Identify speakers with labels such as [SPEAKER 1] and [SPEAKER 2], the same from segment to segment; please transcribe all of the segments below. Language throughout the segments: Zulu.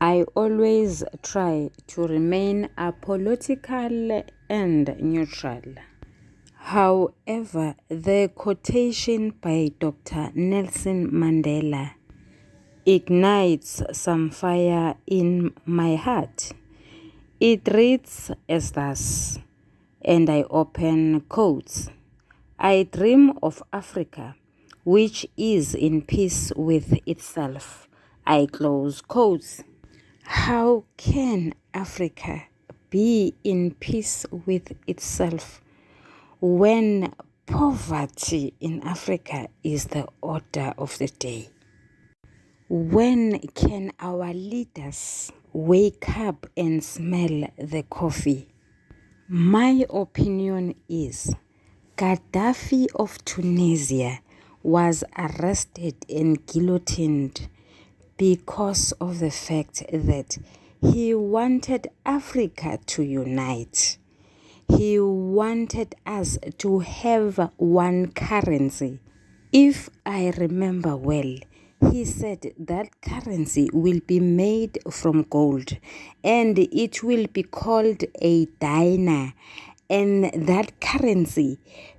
[SPEAKER 1] I always try to remain apolitical and neutral. However, the quotation by Dr. Nelson Mandela ignites some fire in my heart. It reads as thus, and I open quotes, I dream of Africa which is in peace with itself. I close quotes. How can Africa be in peace with itself when poverty in Africa is the order of the day? When can our leaders wake up and smell the coffee? My opinion is Gaddafi of Tunisia was arrested and guillotined because of the fact that he wanted Africa to unite. He wanted us to have one currency. If I remember well, he said that currency will be made from gold and it will be called a dinar. And that currency,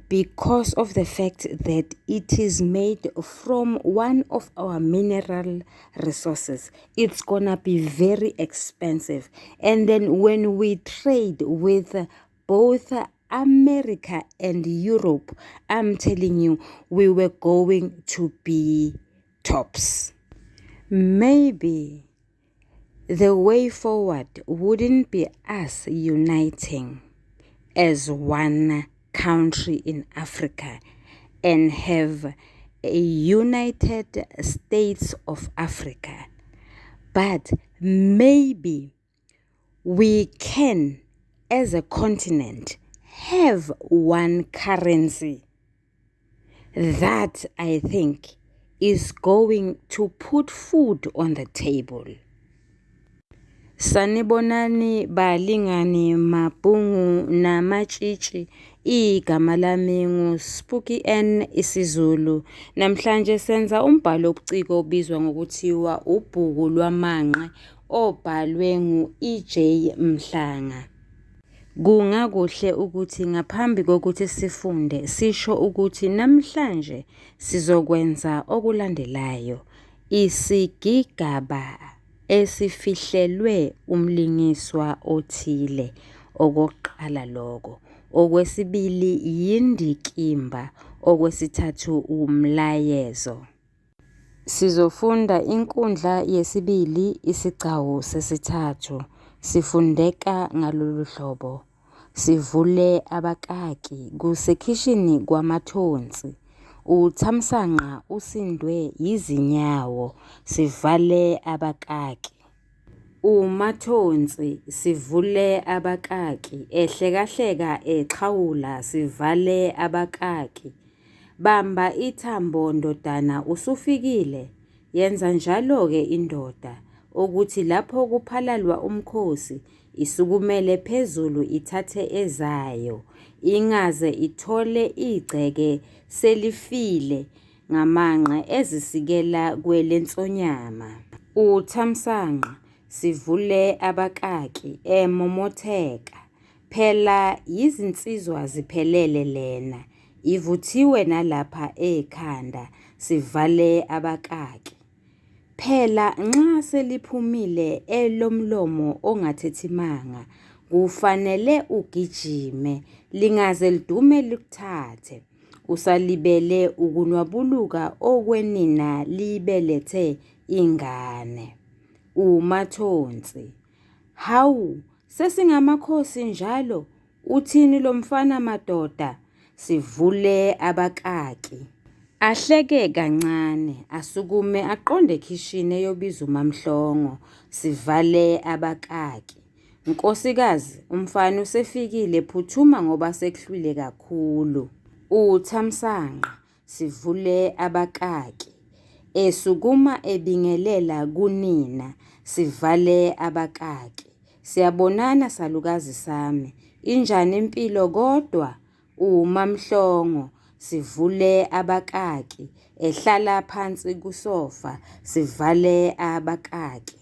[SPEAKER 1] because of the fact that it is made from one of our mineral resources, it's gonna be very expensive. And then when we trade with both America and Europe, I'm telling you, we were going to be tops. Maybe the way forward wouldn't be us uniting as one country in Africa and have a United States of Africa, but maybe we can, as a continent, have one currency. That, I think, is going to put food on the table. Sanibonani balingani mabhungu namatshitshi igama lami nguSpooky N isiZulu. Namhlanje senza umbhalo wobuciko obizwa ngokuthiwa ubhuku lwamanqe obhalwe ngu-EJ Mhlanga. Kungakuhle ukuthi ngaphambi kokuthi sifunde sisho ukuthi namhlanje sizokwenza okulandelayo. Isigigaba esifihlelwe umlingiswa othile, okokuqala lokho. Okwesibili yindikimba, okwesithathu umlayezo. Sizofunda inkundla yesibili isigcawu sesithathu. Sifundeka ngalolu hlobo. Sivule abakaki kusekhishini kwaMathonsi. UThamsanqa usindwe yizinyawo. Sivale abakaki. UMathonsi sivule abakaki ehlekahleka exhawula sivale abakaki. Bamba ithambo ndodana usufikile. Yenza njalo-ke indoda okuthi lapho kuphalalwa umkhosi isukumele phezulu ithathe ezayo ingaze ithole igceke selifile ngamanqe ezisikela kwelensonyama. UThamsanqa sivule abakaki emomotheka. Phela yizinsizwa ziphelele lena, ivuthiwe nalapha ekhanda sivale abakaki. Phela nxa seliphumile elomlomo ongathethi manga, kufanele ugijime lingaze lidume likuthathe. Usalibele ukunwabuluka okwenina libelethe ingane. UMathonsi, Hawu sesingamakhosi njalo, uthini lo mfana madoda? Sivule abakaki. Ahleke kancane, asukume aqonde ekhishini eyobiza uMaMhlongo. Sivale abakaki. Nkosikazi, umfana usefikile phuthuma ngoba sekuhlwile kakhulu. UThamsanqa, Sivule abakaki. Esukuma ebingelela kunina. Sivale abakaki. Siyabonana salukazi sami. Injani impilo kodwa? UMaMhlongo, Sivule abakaki. Ehlala phansi kusofa. Sivale abakaki.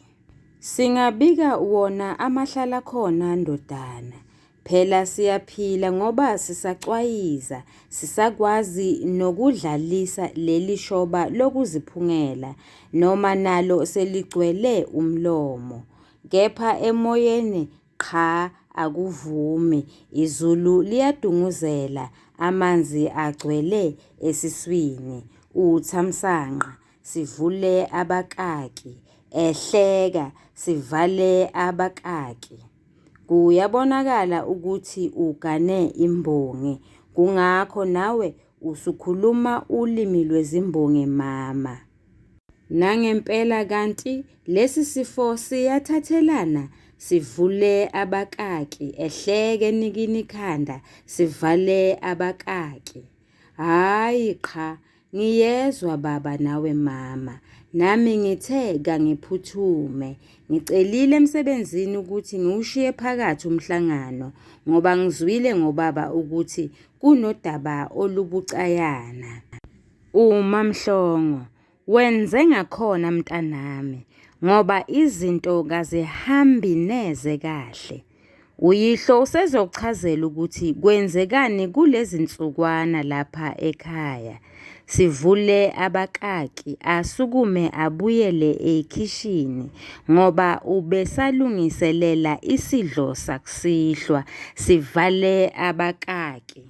[SPEAKER 1] Singabika wona amahlalakhona ndodana. Phela siyaphila ngoba sisacwayiza, sisakwazi nokudlalisa leli shoba lokuziphungela noma nalo seligcwele umlomo. Kepha emoyeni qha akuvumi, izulu liyadunguzela, amanzi agcwele esiswini. UThamsanqa, sivule abakaki, ehleka, sivale abakaki. Kuyabonakala ukuthi ugane imbongi, kungakho nawe usukhuluma ulimi lwezimbongi mama. Nangempela kanti lesi sifo siyathathelana? Sivule abakaki, ehleke enikina ikhanda, sivale abakaki. Hhayi qha, ngiyezwa baba nawe mama. Nami ngithe kangiphuthume. Ngicelile emsebenzini ukuthi ngiwushiye phakathi umhlangano ngoba ngizwile ngobaba ukuthi kunodaba olubucayana. UMaMhlongo, Wenze ngakhona mntanami ngoba izinto kazihambi neze kahle. Uyihlo usezokuchazela ukuthi kwenzekani kulezi nsukwana lapha ekhaya. Sivule abakaki asukume abuyele ekhishini ngoba ubesalungiselela isidlo sakusihlwa. Sivale abakaki.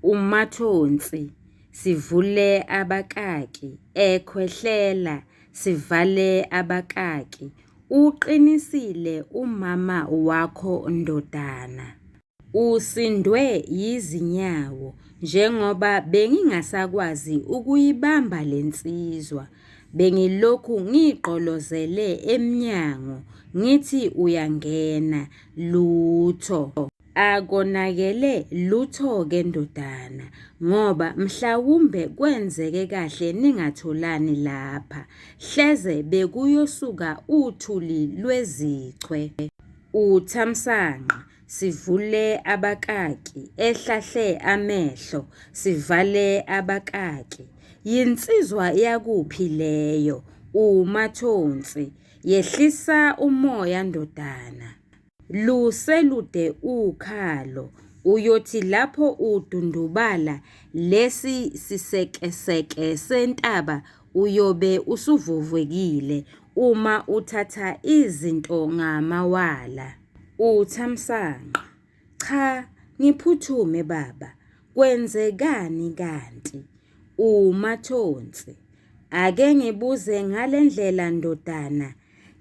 [SPEAKER 1] UMathonsi, Sivule abakaki, ekhwehlela, sivale abakaki. Uqinisile umama wakho ndodana. Usindwe yizinyawo njengoba bengingasakwazi ukuyibamba le nsizwa. Bengilokhu ngigqolozele emnyango ngithi uyangena, lutho. Akonakele lutho-ke ndodana ngoba mhlawumbe kwenzeke kahle ningatholani lapha, hleze bekuyosuka uthuli lwezichwe. UThamsanqa, Sivule abakaki, ehlahle amehlo, sivale abakaki. Yinsizwa yakuphi leyo? UMathonsi, Yehlisa umoya ndodana. Luselude ukhalo, uyothi lapho udundubala lesi sisekeseke sentaba uyobe usuvuvekile uma uthatha izinto ngamawala. UThamsanqa, Cha, ngiphuthume baba, kwenzekani kanti? UMathonsi, Ake ngibuze ngale ndlela ndodana,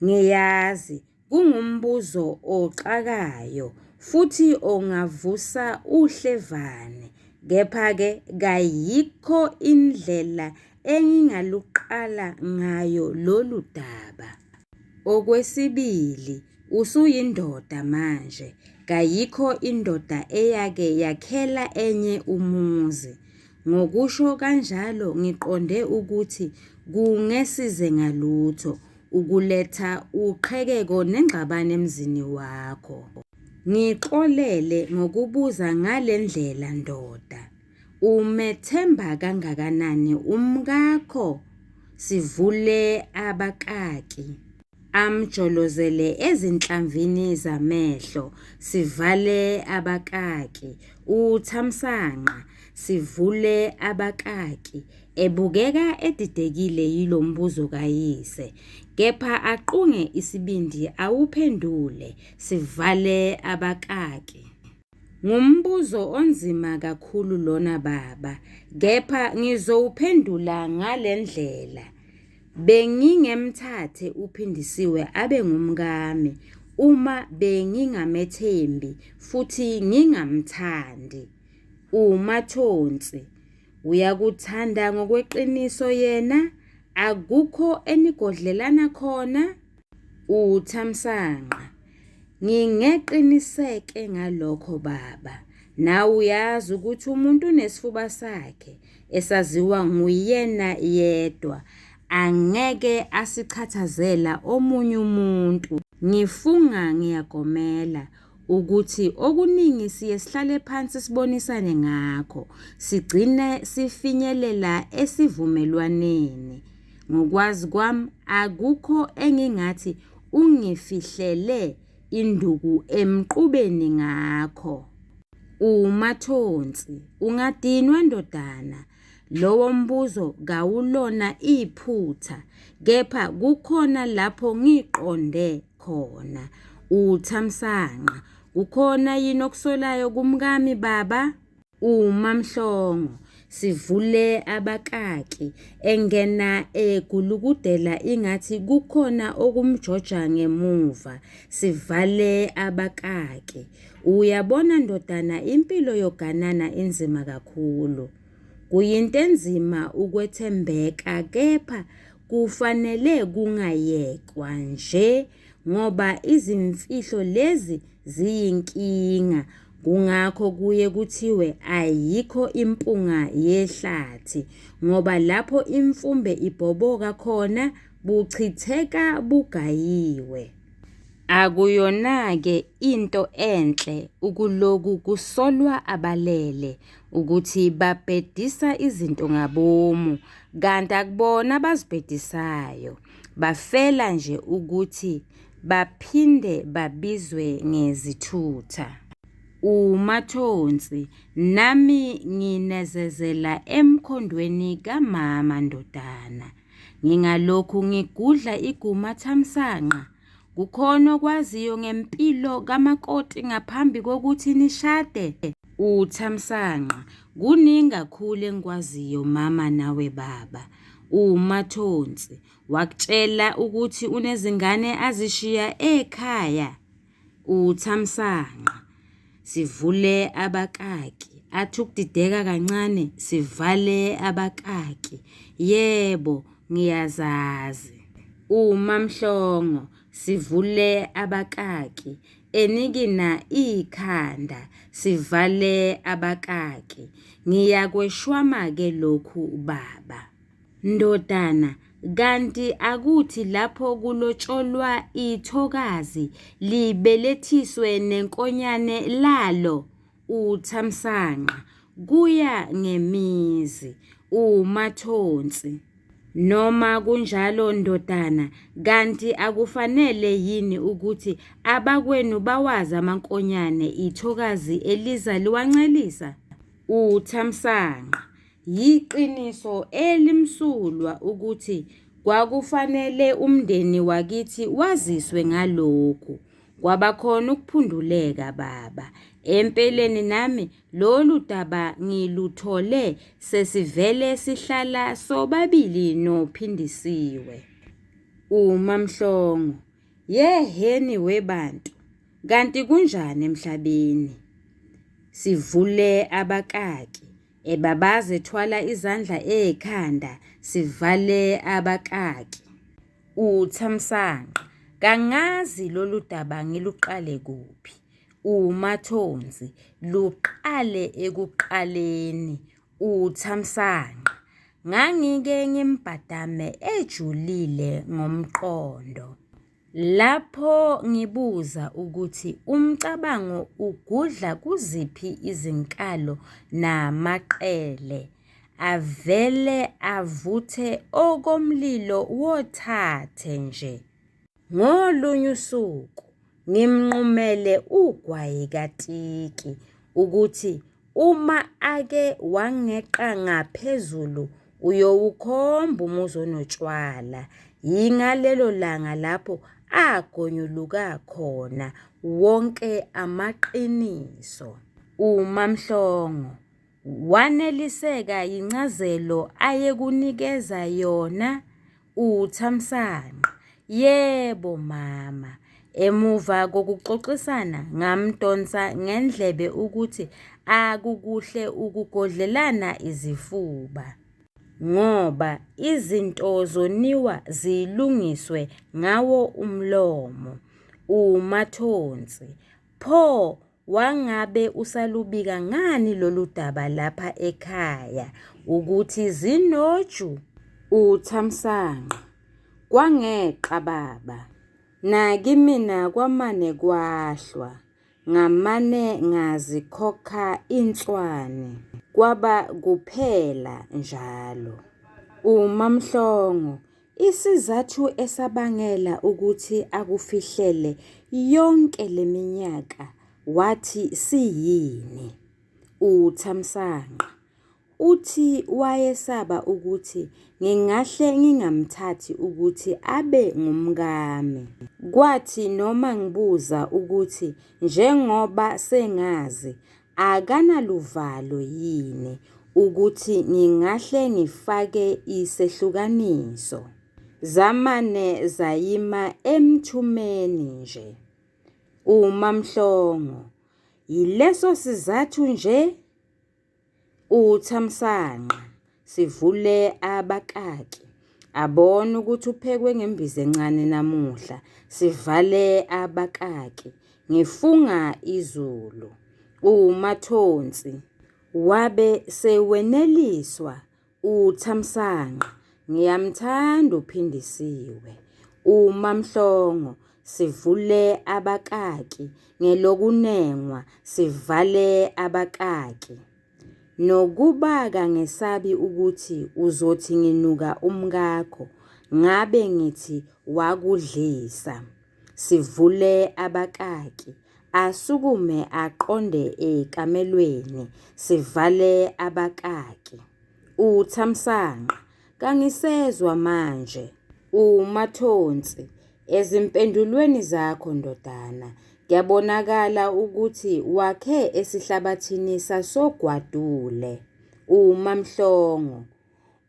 [SPEAKER 1] ngiyazi Kungumbuzo oxakayo futhi ongavusa uhlevane, kepha-ke kayikho indlela engingaluqala ngayo lolu daba. Okwesibili, usuyindoda manje, kayikho indoda eyake yakhela enye umuzi. Ngokusho kanjalo ngiqonde ukuthi kungesize ngalutho ukuletha uqhekeko nengxabano emzini wakho. Ngixolele ngokubuza ngale ndlela ndoda. Umethemba kangakanani umkakho? Sivule abakaki. Amjolozele ezinhlamvini zamehlo. Sivale abakaki. UThamsanqa. Sivule abakaki. Ebukeka edidekile yilo mbuzo kayise, kepha aqunge isibindi awuphendule, sivale abakaki. Ngumbuzo onzima kakhulu lona baba, kepha ngizowuphendula ngale ndlela. Bengingemthathe uPhindisiwe abe ngumkami uma bengingamethembi futhi ngingamthandi. UMathonsi. Uyakuthanda ngokweqiniso yena? Akukho enigodlelana khona? UThamsanqa, Ngingeqiniseke ngalokho baba. Nawe uyazi ukuthi umuntu unesifuba sakhe esaziwa nguyena yedwa. Angeke asichathazela omunye umuntu. Ngifunga ngiyagomela ukuthi okuningi siye sihlale phansi sibonisane ngakho, sigcine sifinyelela esivumelwaneni. Ngokwazi kwami akukho engingathi ungifihlele induku emqubeni ngakho? UMathonsi, Ungadinwa ndodana, lowo mbuzo kawulona iphutha kepha kukhona lapho ngiqonde khona. UThamsanqa, Kukhona yini okusolayo kumkami baba? UMaMhlongo, Sivule abakaki, engena egulukudela ingathi kukhona okumjoja ngemuva. Sivale abakaki. Uyabona ndodana impilo yoganana inzima kakhulu. Kuyinto enzima ukwethembeka kepha kufanele kungayekwa nje ngoba izimfihlo lezi ziyinkinga kungakho kuye kuthiwe ayikho impunga yehlathi ngoba lapho imfumbe ibhoboka khona buchitheka bugayiwe. Akuyona-ke into enhle ukuloku kusolwa abalele ukuthi babhedisa izinto ngabomu kanti akubona abazibhedisayo, bafela nje ukuthi baphinde babizwe ngezithutha. UMathonsi, Nami nginezezela emkhondweni kamama ndodana. Ngingalokhu ngigudla iguma Thamsanqa. Kukhona okwaziyo ngempilo kamakoti ngaphambi kokuthi nishade? UThamsanqa, Kuningi kakhulu engikwaziyo mama nawe baba. UMathonsi, Wakutshela ukuthi unezingane azishiya ekhaya? UThamsanqa, Sivule abakaki. Athi ukudideka kancane, sivale abakaki. Yebo, ngiyazazi. UMaMhlongo, Sivule abakaki. Enikina ikhanda, sivale abakaki. Ngiyakweshwama-ke lokhu baba. Ndodana, kanti akuthi lapho kulotsholwa ithokazi libelethiswe nenkonyane lalo? UThamsanqa, Kuya ngemizi. UMathonsi, Noma kunjalo ndodana, kanti akufanele yini ukuthi abakwenu bawazi amankonyane ithokazi eliza liwancelisa? UThamsanqa, Yiqiniso elimsulwa ukuthi kwakufanele umndeni wakithi waziswe ngalokhu. Kwabakhona ukuphunduleka baba. Empeleni nami lolu daba ngiluthole sesivele sihlala sobabili noPhindisiwe. UMaMhlongo, Yehheni webantu, kanti kunjani emhlabeni? Sivule abakaki. Ebabaza ethwala izandla ekhanda, sivale abakaki. UThamsanqa, Kangazi lolu daba ngiluqale kuphi. UMathonsi, Luqale ekuqaleni. UThamsanqa, Ngangike ngimbhadame ejulile ngomqondo. Lapho ngibuza ukuthi umcabango ugudla kuziphi izinkalo namaqele, avele avuthe okomlilo wothathe nje. Ngolunye usuku ngimnqumele ugwayi katiki ukuthi Uma ake wangeqa ngaphezulu uyowukhomba umuzi onotshwala. Yingalelo langa lapho agonyuluka khona wonke amaqiniso. UMaMhlongo waneliseka yincazelo ayekunikeza yona? UThamsanqa, Yebo mama. Emuva kokuxoxisana ngamdonsa ngendlebe ukuthi akukuhle ukugodlelana izifuba ngoba izinto zoniwa zilungiswe ngawo umlomo. UMathonsi, Pho Wangabe usalubika ngani lolu daba lapha ekhaya ukuthi zinoju? UThamsanqa, Kwangeqa baba, nakimina kwamane kwahlwa, ngamane ngazikhokha inswane, kwaba kuphela njalo. UMaMhlongo, Isizathu esabangela ukuthi akufihlele yonke le minyaka wathi siyini? UThamsanqa uthi wayesaba ukuthi ngingahle ngingamthathi ukuthi abe ngumkami. Kwathi noma ngibuza ukuthi njengoba sengazi akanaluvalo yini ukuthi ngingahle ngifake isehlukaniso, zamane zayima emthumeni nje. UMaMhlongo, yileso sizathu nje? UThamsanqa, sivule abakaki, abone ukuthi uphekwe ngembiza encane namuhla, sivale abakaki, ngifunga izulu. UMathonsi, wabe seweneliswa uThamsanqa, ngiyamthanda uPhindisiwe. UMaMhlongo, sivule abakaki ngelokunengwa, sivale abakaki. Nokuba kangesabi ukuthi uzothi nginuka umkakho, ngabe ngithi wakudlisa. Sivule abakaki, asukume aqonde ekamelweni, sivale abakaki. UThamsanqa, kangisezwa manje. UMathonsi, ezimpendulweni zakho ndodana, kuyabonakala ukuthi wakhe esihlabathini sasogwadule. UMaMhlongo,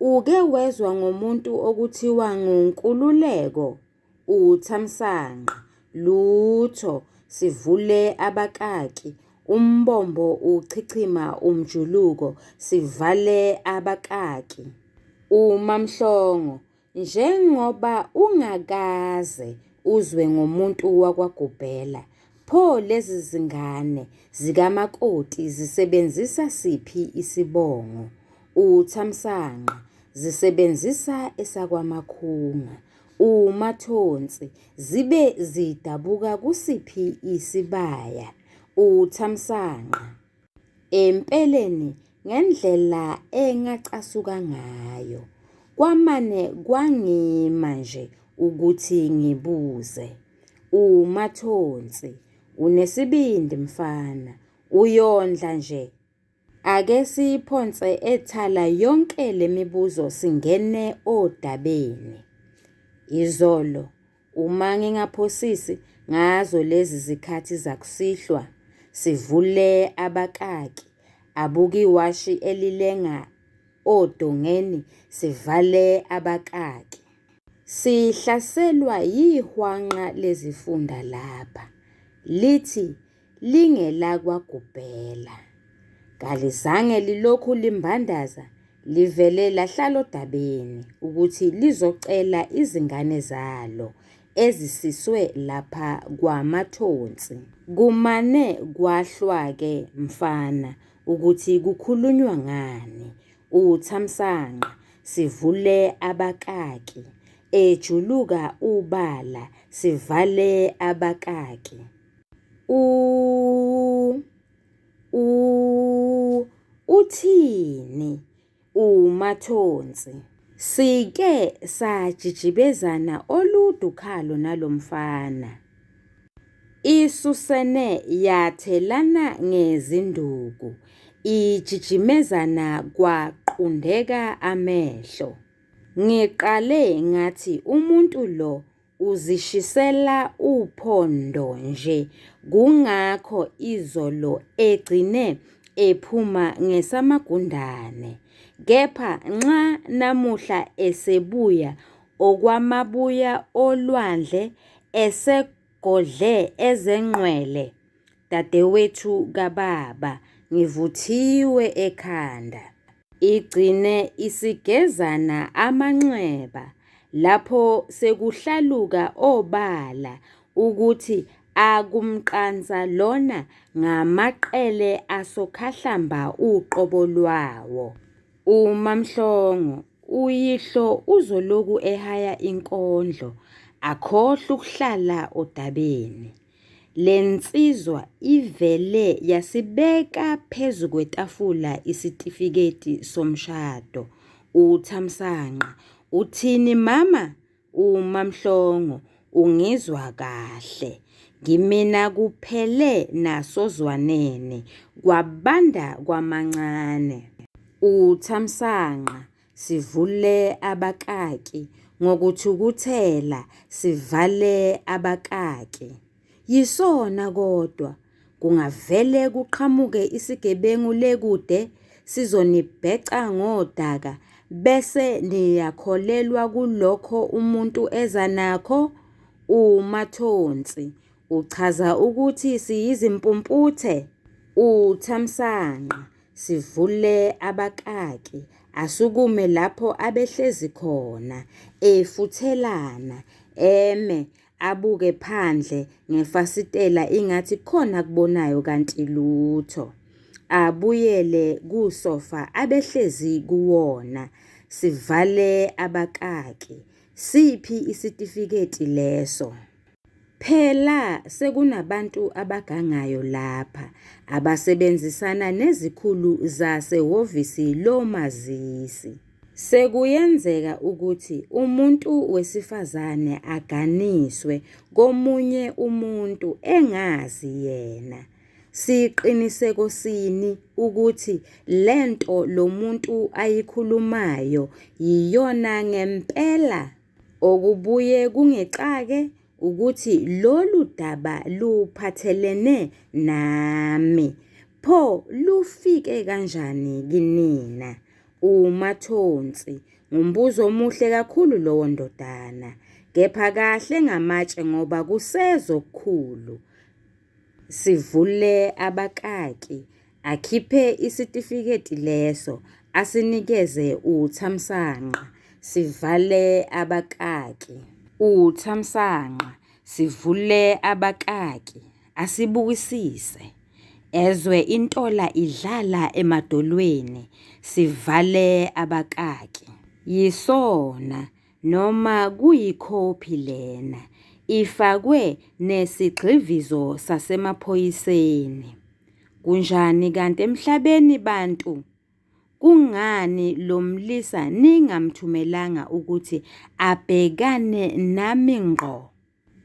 [SPEAKER 1] uke wezwa ngomuntu okuthiwa nguNkululeko? UThamsanqa, lutho, sivule abakaki, umbombo uchichima umjuluko, sivale abakaki. UMaMhlongo, njengoba ungakaze uzwe ngomuntu wakwaGubhela, pho lezi zingane zikamakoti zisebenzisa siphi isibongo? UThamsanqa, zisebenzisa esakwaMakhunga. UMathonsi, zibe zidabuka kusiphi isibaya? UThamsanqa, empeleni ngendlela engacasuka ngayo, kwamane kwangima nje ukuthi ngibuze. UMathonsi, unesibindi mfana, uyondla nje. Ake siyiphonse ethala yonke le mibuzo singene odabeni. Izolo uma ngingaphosisi ngazo lezi zikhathi zakusihlwa sivule abakaki abuke iwashi elilenga odongeni sivale abakaki. Sihlaselwa yihwanqa lezifunda lapha, lithi lingelakwagubhela. Kalizange lilokhu limbandaza, livele lahlala odabeni ukuthi lizocela izingane zalo ezisiswe lapha kwaMathonsi. Kumane kwahlwa-ke mfana ukuthi kukhulunywa ngani. UThamsanqa sivule abakaki, ejuluka ubala sivale abakaki. U u uthini uMathonsi? Sike sajijibezana olude ukhalo nalomfana. Isusene yathelana ngezinduku, ijijimezana kwaqundeka amehlo. Ngiqale ngathi umuntu lo Uzishisela uphondo nje kungakho izolo egcine ephuma ngesamagundane. Kepha nxa namuhla esebuya okwamabuya olwandle esegodle ezengqwele, dadewethu kababa, ngivuthiwe ekhanda. Igcine isigezana amanxeba lapho sekuhlaluka obala ukuthi akumqansa lona ngamaqele asokhahlamba uqobo lwawo. UMaMhlongo, uyihlo uzoloku ehaya inkondlo akhohlwe ukuhlala odabeni. Le nsizwa ivele yasibeka phezu kwetafula isitifiketi somshado. UThamsanqa, Uthini mama? UMaMhlongo ungizwa kahle. Ngimina kuphele nasozwaneni kwabanda kwamancane. UThamsanqa sivule abakaki ngokuthukuthela sivale abakaki. Yisona kodwa, kungavele kuqhamuke isigebengu le kude sizonibheca ngodaka bese niyakholelwa kulokho umuntu eza nakho? UMathonsi uchaza ukuthi siyizimpumputhe? UThamsanqa sivule abakaki asukume lapho abehlezi khona efuthelana eme abuke phandle ngefasitela ingathi khona akubonayo kanti lutho. Abuyele kusofa abehlezi kuwona sivale abakaki. Siphi isitifiketi leso? Phela sekunabantu abagangayo lapha abasebenzisana nezikhulu zasehhovisi lomazisi. Sekuyenzeka ukuthi umuntu wesifazane aganiswe komunye umuntu engazi yena. Siqiniseko sini ukuthi le nto lo muntu ayikhulumayo yiyona ngempela? Okubuye kungixake ukuthi lolu daba luphathelene nami. Pho lufike kanjani kinina? UMathonsi, ngumbuzo omuhle kakhulu lowo ndodana. Kepha kahle ngamatshe ngoba kusezokukhulu. Sivule abakaki, akhiphe isitifiketi leso asinikeze uThamsanqa. Sivale abakaki. UThamsanqa sivule abakaki asibukisise. Ezwe intola idlala emadolweni, sivale abakaki. Yisona noma kuyikhophi lena, ifakwe nesigxivizo sasemaphoyiseni. Kunjani kanti emhlabeni bantu? Kungani lo mlisa ningamthumelanga ukuthi abhekane nami ngqo?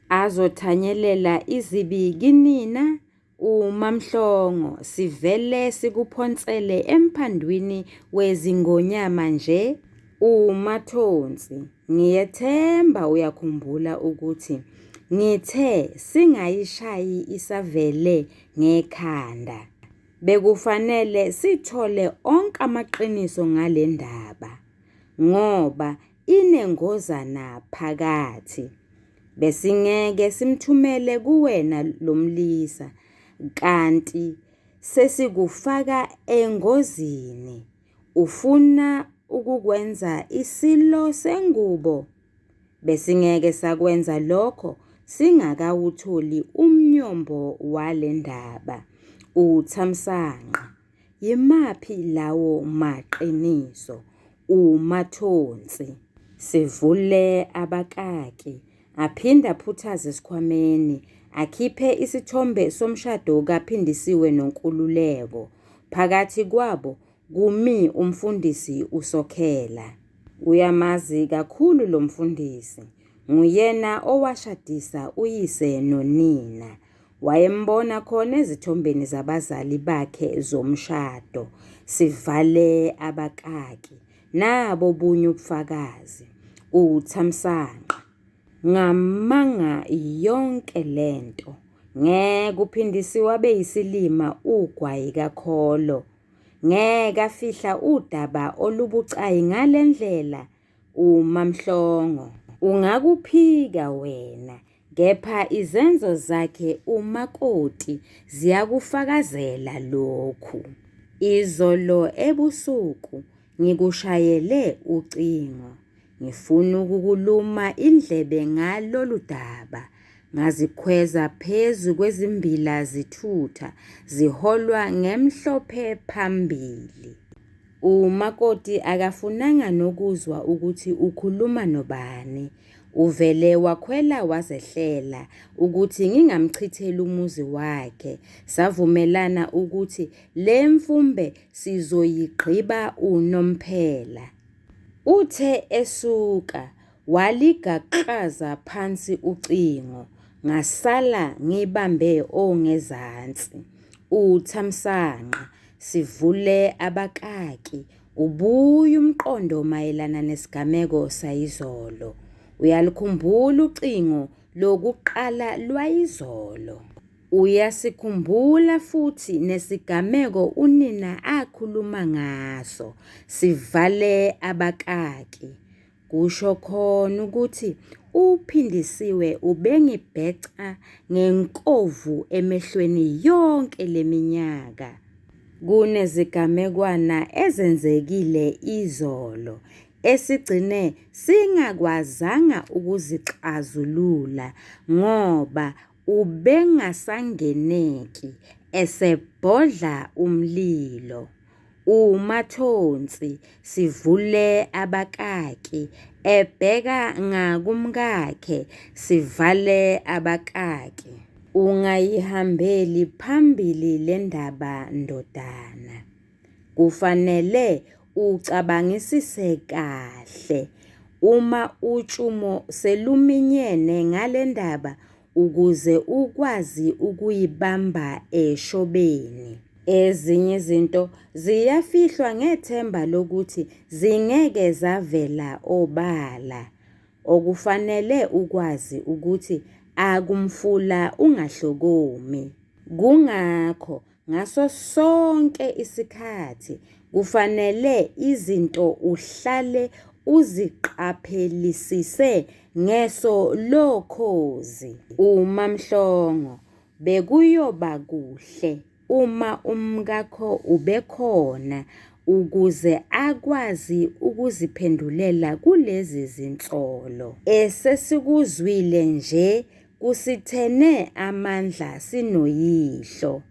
[SPEAKER 1] Azothanyelela izibi kinina uMaMhlongo sivele sikuphonsele emphandwini wezingonyama nje. UMathonsi, ngiyethemba uyakhumbula ukuthi ngithe singayishayi isavele ngekhanda. Bekufanele sithole onke amaqiniso ngale ndaba ngoba inengozana phakathi. Besingeke simthumele kuwena lo mlisa kanti sesikufaka engozini. Ufuna ukukwenza isilo sengubo? Besingeke sakwenza lokho singakawutholi umnyombo wale ndaba. UThamsanqa. Yimaphi lawo maqiniso? UMathonsi. Sivule abakaki, aphinde aphuthaze esikhwameni, akhiphe isithombe somshado kaPhindisiwe noNkululeko. Phakathi kwabo kumi umfundisi uSokhela. Uyamazi kakhulu lo mfundisi, nguyena owashadisa uyise nonina. Wayembona khona ezithombeni zabazali bakhe zomshado. Sivale abakaki. Nabo obunye ubufakazi. UThamsanqa. Ngamanga yonke lento. Ngeke uPhindisiwe abe yisilima ugwayi kakholo. Ngeke afihla udaba olubucayi ngale ndlela. UMaMhlongo. Ungakuphika wena Kepha izenzo zakhe umakoti ziyakufakazela lokhu. Izolo ebusuku ngikushayele ucingo ngifuna ukukuluma indlebe ngalolu daba. Ngazikhweza phezu kwezimbila zithutha ziholwa ngemhlophe phambili. Umakoti akafunanga nokuzwa ukuthi ukhuluma nobani. Uvele wakhwela wazehlela ukuthi ngingamchitheli umuzi wakhe. Savumelana ukuthi le mfumbe sizoyigqiba unomphela. Uthe esuka Waligaklaza phansi ucingo ngasala ngibambe ongezansi. UThamsanqa, sivule abakaki, ubuye umqondo mayelana nesigameko sayizolo. Uyalukhumbula ucingo lokuqala lwayizolo? Uyasikhumbula futhi nesigameko unina akhuluma ngaso, sivale abakaki. Kusho khona ukuthi uPhindisiwe ubengibheca ngenkovu emehlweni yonke le minyaka. Kunezigamekwana ezenzekile izolo esigcine singakwazanga ukuzixazulula ngoba ubengasangeneki esebhodla umlilo. UMathonsi sivule abakaki ebheka ngakumkakhe sivale abakaki. Ungayihambeli phambili le ndaba ndodana. Kufanele ucabangisise kahle uma utshumo seluminyene ngale ndaba ukuze ukwazi ukuyibamba eshobeni. Ezinye izinto ziyafihlwa ngethemba lokuthi zingeke zavela obala. Okufanele ukwazi ukuthi akumfula ungahlokomi. Kungakho Ngaso sonke isikhathi kufanele izinto uhlale uziqaphelisise ngeso lokhozi. UMaMhlongo, Bekuyoba kuhle uma umkakho ubekhona ukuze akwazi ukuziphendulela kulezi zinsolo. Esesikuzwile nje Kusithene amandla sinoyihlo.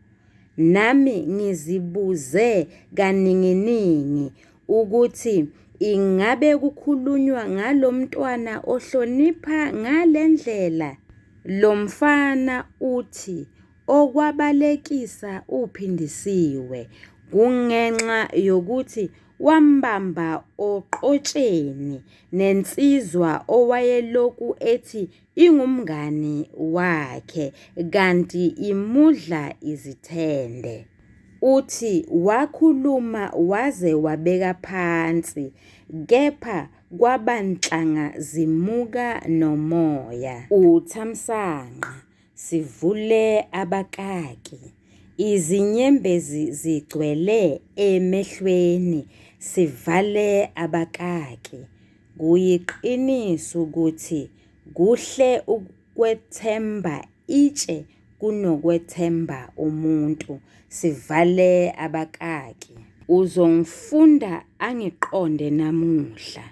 [SPEAKER 1] Nami ngizibuze kaninginingi ukuthi ingabe kukhulunywa ngalo mntwana ohlonipha ngale ndlela? Lo mfana uthi okwabalekisa uPhindisiwe kungenxa yokuthi wambamba oqotsheni nensizwa owayelokhu ethi ingumngani wakhe kanti imudla izithende. Uthi wakhuluma waze wabeka phansi kepha kwaba nhlanga zimuka nomoya. UThamsanqa, Sivule abakaki, izinyembezi zigcwele emehlweni, sivale abakaki. Kuyiqiniso ukuthi kuhle ukwethemba itshe kunokwethemba umuntu, sivale abakaki. Uzongifunda angiqonde namuhla.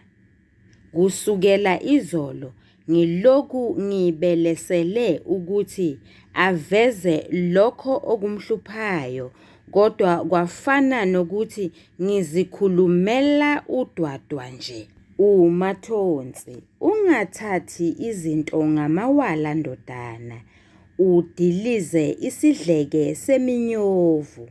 [SPEAKER 1] Kusukela izolo ngilokhu ngibelesele ukuthi aveze lokho okumhluphayo kodwa kwafana nokuthi ngizikhulumela udwadwa nje. UMathonsi, Ungathathi izinto ngamawala ndodana, udilize isidleke seminyovu.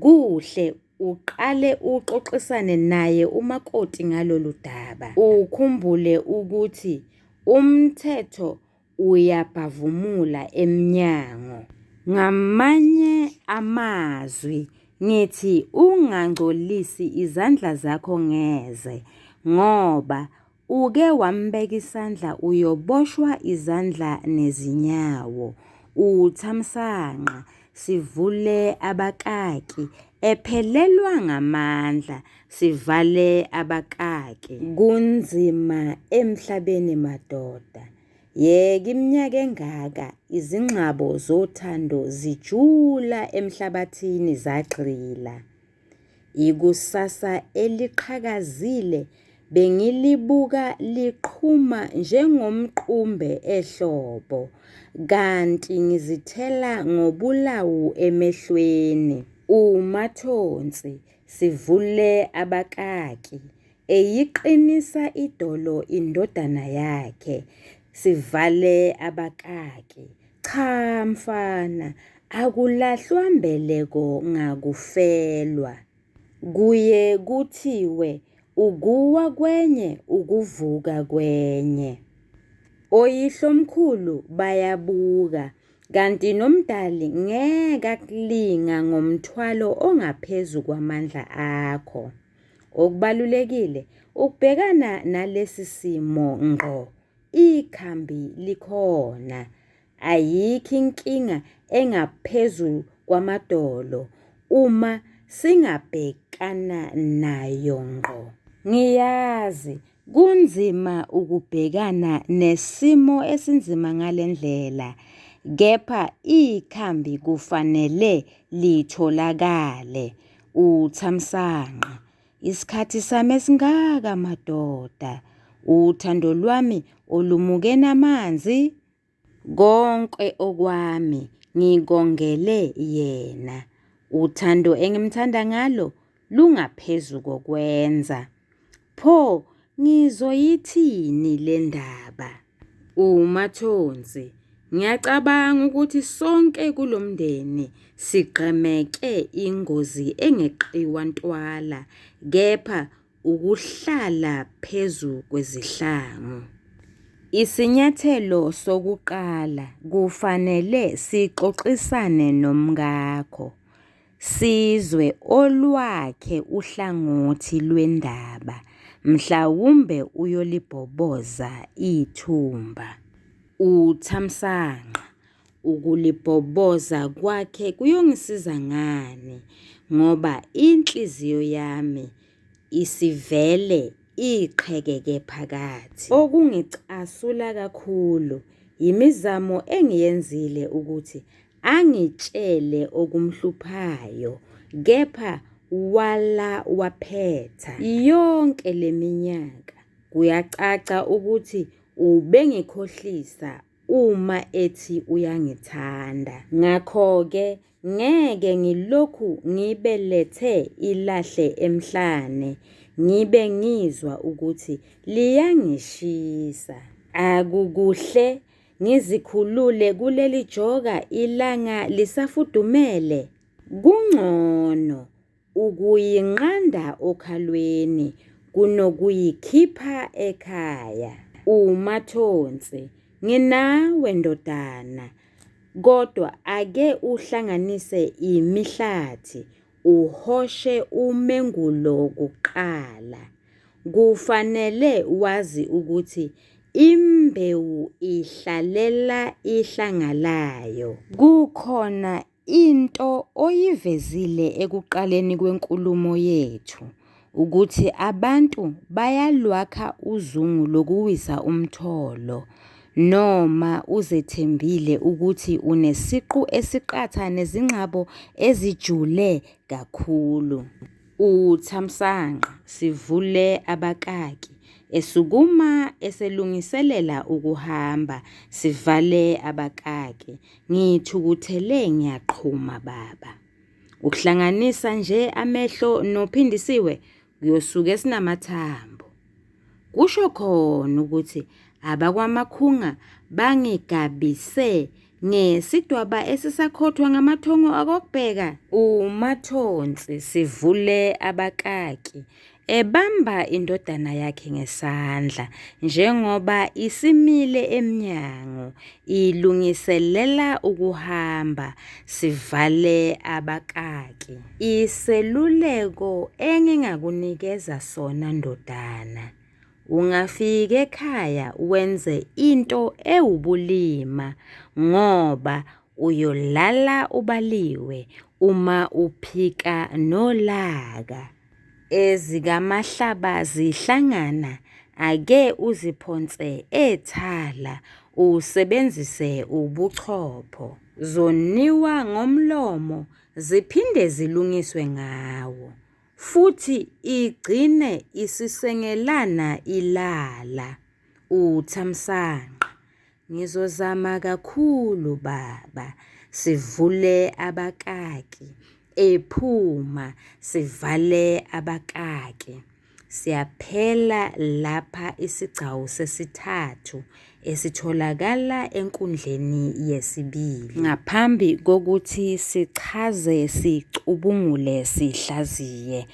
[SPEAKER 1] Kuhle uqale uxoxisane naye umakoti ngalolu daba. Ukhumbule ukuthi umthetho uyabhavumula emnyango. Ngamanye amazwi ngithi ungangcolisi izandla zakho ngeze ngoba uke wambeka isandla uyoboshwa izandla nezinyawo. UThamsanqa sivule abakaki ephelelwa ngamandla sivale abakaki. Kunzima emhlabeni madoda. Yeka iminyaka engaka izingxabo zothando zijula emhlabathini zagxila. Ikusasa eliqhakazile bengilibuka liqhuma njengomqumbe ehlobo kanti ngizithela ngobulawu emehlweni. UMathonsi sivule abakaki Eyiqinisa idolo indodana yakhe, sivale abakaki. Cha mfana, akulahlwa mbeleko ngakufelwa. Kuye kuthiwe Ukuwa kwenye ukuvuka kwenye. Oyihlomkhulu bayabuka kanti noMdali ngeke akulinga ngomthwalo ongaphezu kwamandla akho. Okubalulekile ukubhekana nalesi simo ngqo, ikhambi likhona. Ayikho inkinga engaphezu kwamadolo uma singabhekana nayo ngqo. Ngiyazi kunzima ukubhekana nesimo esinzima ngale ndlela, kepha ikhambi kufanele litholakale. UThamsanqa, isikhathi sami esingaka madoda, uthando lwami olumuke namanzi. Konke okwami ngikongele yena. Uthando engimthanda ngalo lungaphezu kokwenza. Pho ngizoyithini le ndaba? UMathonsi, ngiyacabanga ukuthi sonke kulo mndeni sigqemeke ingozi engeqiwa ntwala kepha Ukuhlala phezu kwezihlangu. Isinyathelo sokuqala kufanele sixoxisane nomkakho, sizwe olwakhe uhlangothi lwendaba mhlawumbe uyolibhoboza ithumba. UThamsanqa, ukulibhoboza kwakhe kuyongisiza ngani ngoba inhliziyo yami isivele iqhekeke phakathi. Okungicasula kakhulu yimizamo engiyenzile ukuthi angitshele okumhluphayo kepha wala waphetha. Yonke le minyaka kuyacaca ukuthi ubengikhohlisa uma ethi uyangithanda. Ngakho-ke ngeke ngilokhu ngibelethe ilahle emhlane ngibe ngizwa ukuthi liyangishisa. Akukuhle ngizikhulule kuleli joka ilanga lisafudumele. Kungcono Ukuyinqanda okhalweni kunokuyikhipha ekhaya. UMathonsi, Nginawe ndodana, kodwa ake uhlanganise imihlathi uhoshe umengulo kuqala. Kufanele wazi ukuthi imbewu ihlalela ihlanga layo. Kukhona Into oyivezile ekuqaleni kwenkulumo yethu ukuthi abantu bayalwakha uzungu lokuwisa umtholo noma uzethembile ukuthi unesiqu esiqatha nezingxabo ezijule kakhulu. UThamsanqa sivule abakaki esukuma eselungiselela ukuhamba sivale abakaki Ngithukuthele ngiyaqhuma baba. Ukuhlanganisa nje amehlo noPhindisiwe kuyosuke sinamathambo. Kusho khona ukuthi abakwaMakhunga bangigabise ngesidwaba esisakhothwa ngamathongo akokubheka. UMathonsi sivule abakaki Ebamba indodana yakhe ngesandla njengoba isimile emnyango ilungiselela ukuhamba sivale abakaki. Iseluleko engingakunikeza sona ndodana, ungafiki ekhaya wenze into ewubulima ngoba uyolala ubaliwe uma uphika nolaka. EzikaMahlaba zihlangana ake uziphonse ethala usebenzise ubuchopho. Zoniwa ngomlomo ziphinde zilungiswe ngawo futhi igcine isisengelana ilala. UThamsanqa, Ngizozama kakhulu baba, sivule abakaki, ephuma, sivale abakaki. Siyaphela lapha isigcawu sesithathu esitholakala enkundleni yesibili. Ngaphambi kokuthi sichaze sicubungule sihlaziye,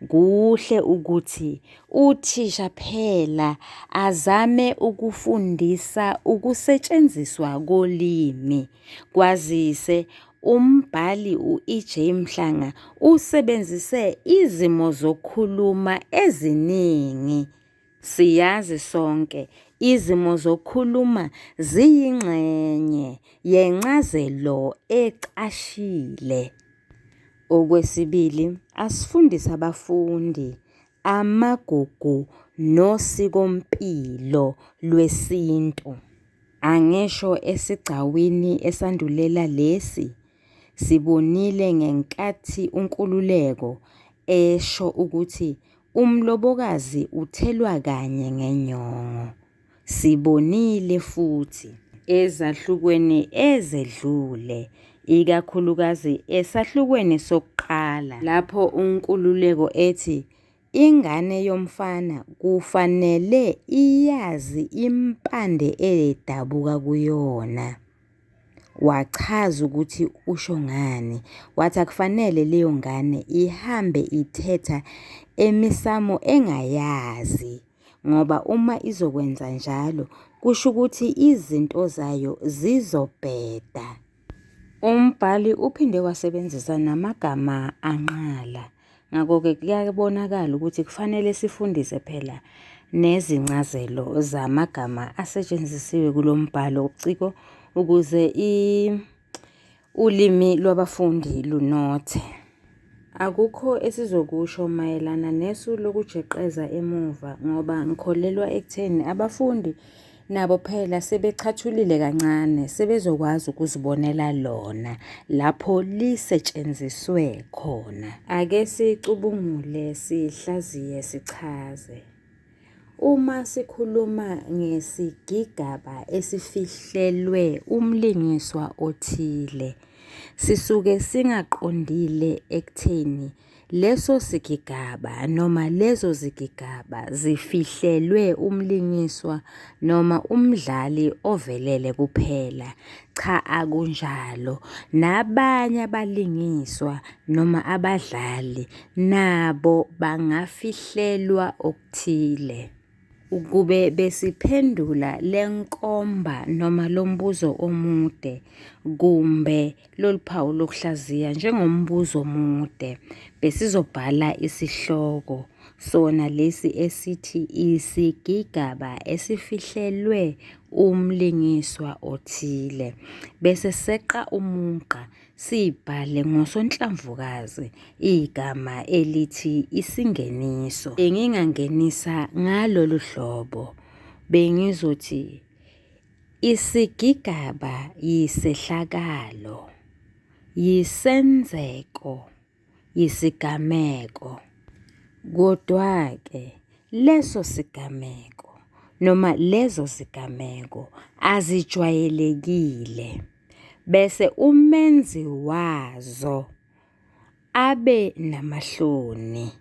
[SPEAKER 1] kuhle ukuthi uthisha phela azame ukufundisa ukusetshenziswa kolimi kwazise umbhali u-E.J Mhlanga usebenzise izimo zokukhuluma eziningi. Siyazi sonke izimo zokukhuluma ziyingxenye yencazelo ecashile. Okwesibili, asifundise abafundi amagugu nosikompilo lwesintu. Angisho esigcawini esandulela lesi, sibonile ngenkathi uNkululeko esho ukuthi umlobokazi uthelwa kanye ngenyongo. Sibonile futhi ezahlukweni ezedlule, ikakhulukazi esahlukweni sokuqala lapho uNkululeko ethi ingane yomfana kufanele iyazi impande edabuka kuyona. Wachaza ukuthi usho ngani, wathi akufanele leyo ngane ihambe ithetha emisamo engayazi ngoba uma izokwenza njalo kusho ukuthi izinto zayo zizobheda. Umbhali uphinde wasebenzisa namagama anqala. Ngakho-ke kuyabonakala ukuthi kufanele sifundise phela nezincazelo zamagama asetshenzisiwe kulo mbhalo wobuciko ukuze ulimi lwabafundi lunothe. Akukho esizokusho mayelana nesu lokujeqeza emuva ngoba ngikholelwa ekutheni abafundi nabo phela sebechathulile kancane sebezokwazi ukuzibonela lona lapho lisetshenziswe khona. Ake sicubungule sihlaziye sichaze. Uma sikhuluma ngesigigaba esifihlelwe umlingiswa othile, sisuke singaqondile ekutheni leso sigigaba noma lezo zigigaba zifihlelwe umlingiswa noma umdlali ovelele kuphela. Cha akunjalo, nabanye abalingiswa noma abadlali nabo bangafihlelwa okuthile. Ukube besiphendula le nkomba noma lo mbuzo omude kumbe lolu phawu lokuhlaziya njengombuzo omude, besizobhala isihloko sona lesi esithi isigigaba esifihlelwe umlingiswa othile, bese seqa umugqa sibhale ngosonhlamvukazi igama elithi isingeniso. Bengingangenisa ngalolu hlobo, bengizothi isigigaba yisehlakalo, yisenzeko, yisigameko. Kodwa-ke leso sigameko noma lezo zigameko azijwayelekile bese umenzi wazo abe namahloni,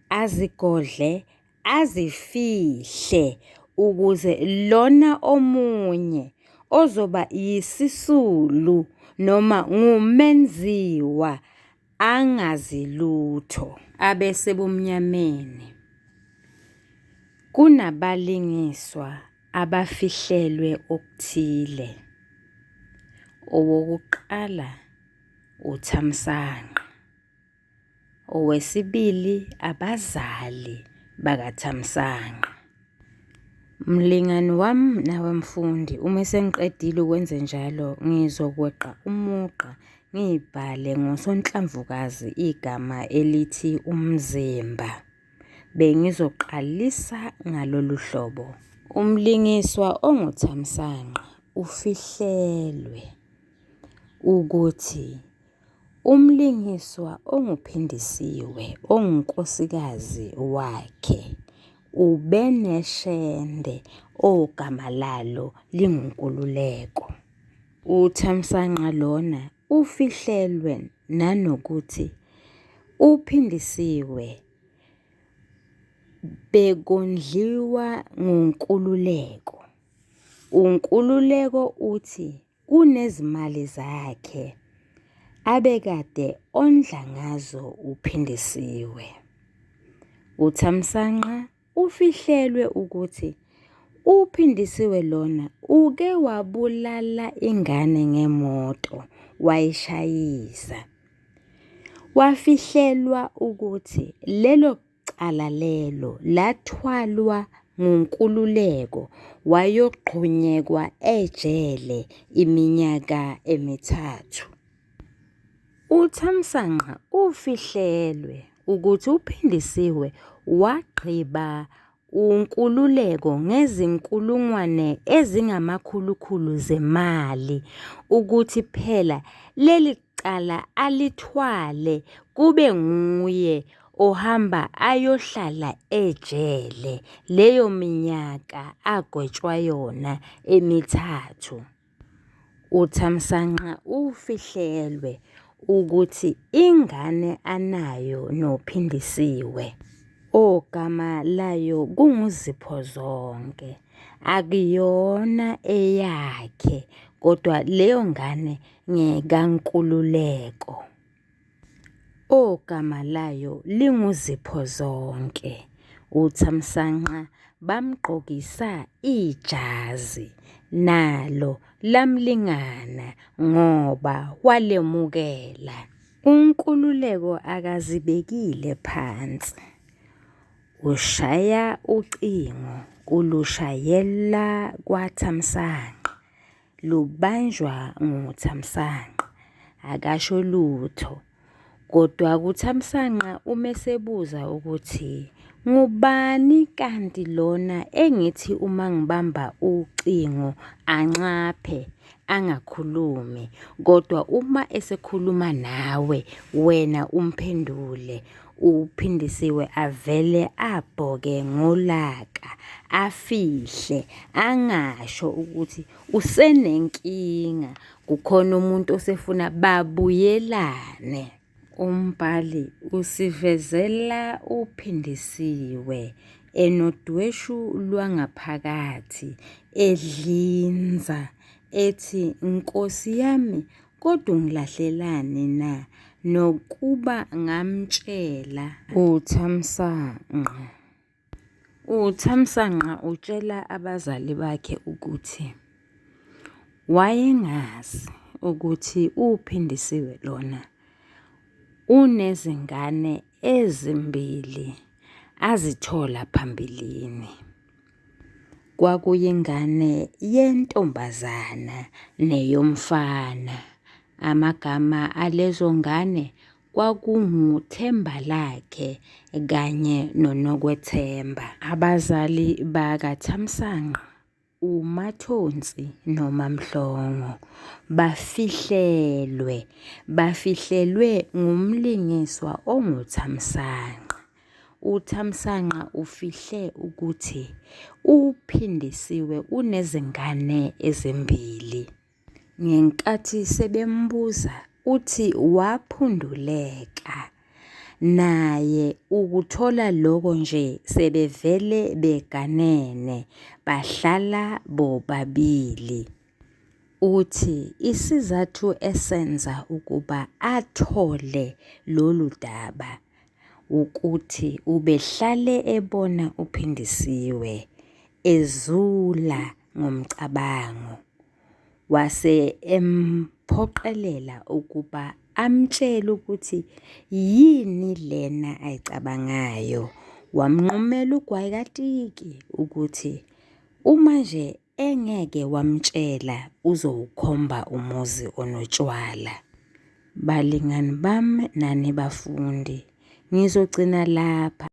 [SPEAKER 1] azigodle, azifihle ukuze lona omunye ozoba yisisulu noma ngumenziwa angazi lutho. Abesebumnyameni. Kunabalingiswa abafihlelwe okuthile. Owokuqala uThamsanqa, owesibili abazali bakaThamsanqa. Mlingani wami nawe mfundi, uma sengiqedile ukwenze njalo ngizokweqa umugqa ngibhale ngosonhlamvukazi igama elithi umzimba. Bengizoqalisa ngalolu hlobo. Umlingiswa onguThamsanqa ufihlelwe ukuthi umlingiswa onguPhindisiwe ongunkosikazi wakhe ubeneshende ogama lalo linguNkululeko. UThamsanqa lona ufihlelwe nanokuthi uPhindisiwe Bekondliwa nguNkululeko. UNkululeko uthi kunezimali zakhe abekade ondla ngazo uPhindisiwe. UThamsanqa ufihlelwe ukuthi uPhindisiwe lona uke wabulala ingane ngemoto wayishayisa. Wafihlelwa ukuthi lelo cala lelo lathwalwa nguNkululeko wayogxunyekwa ejele iminyaka emithathu. UThamsanqa ufihlelwe ukuthi uPhindisiwe wagqiba uNkululeko ngezinkulungwane ezingamakhulukhulu zemali ukuthi phela leli cala alithwale kube nguye ohamba ayohlala ejele leyo minyaka agwetshwa yona emithathu. UThamsanqa ufihlelwe ukuthi ingane anayo noPhindisiwe, ogama layo kunguZiphozonke, akuyona eyakhe kodwa leyo ngane ngekaNkululeko. Ogama layo linguZiphozonke. UThamsanqa bamgqokisa ijazi nalo lamlingana ngoba walemukela. UNkululeko akazibekile phansi, ushaya ucingo ulushayela kwaThamsanqa lubanjwa nguThamsanqa, akasho lutho. Kodwa kuThamsanqa umesebuza ukuthi ngubani kanti lona engithi uma ngibamba ucingo anxaphe angakhulumi kodwa uma esekhuluma nawe wena umphendule uPhindisiwe avele abhoke ngolaka afihle angasho ukuthi usenenkinga kukhona umuntu osefuna babuyelane. Umbhali usivezela uPhindisiwe enodweshu lwangaphakathi edlinza ethi Nkosi yami kodwa ungilahlelani na nokuba ngamtshela uThamsanqa. UThamsanqa utshela abazali bakhe ukuthi wayengazi ukuthi uPhindisiwe lona unezingane ezimbili azithola phambilini. Kwakuyingane yentombazana neyomfana. Amagama alezo ngane kwakunguThembalakhe kanye noNokwethemba. Abazali bakaThamsanqa, uMathonsi noMaMhlongo, bafihlelwe, bafihlelwe ngumlingiswa onguThamsanqa. UThamsanqa ufihle ukuthi uPhindisiwe unezingane ezimbili. Ngenkathi sebembuza uthi waphunduleka naye ukuthola lokho nje sebevele beganene bahlala bobabili. Uthi isizathu esenza ukuba athole lolu daba ukuthi ubehlale ebona uPhindisiwe ezula ngomcabango wase emphoqelela ukuba amtshele ukuthi yini lena ayicabangayo. Wamnqumela ugwayi katiki ukuthi uma nje engeke wamtshela uzowukhomba umuzi onotshwala. Balingani bami nani bafundi, ngizogcina lapha.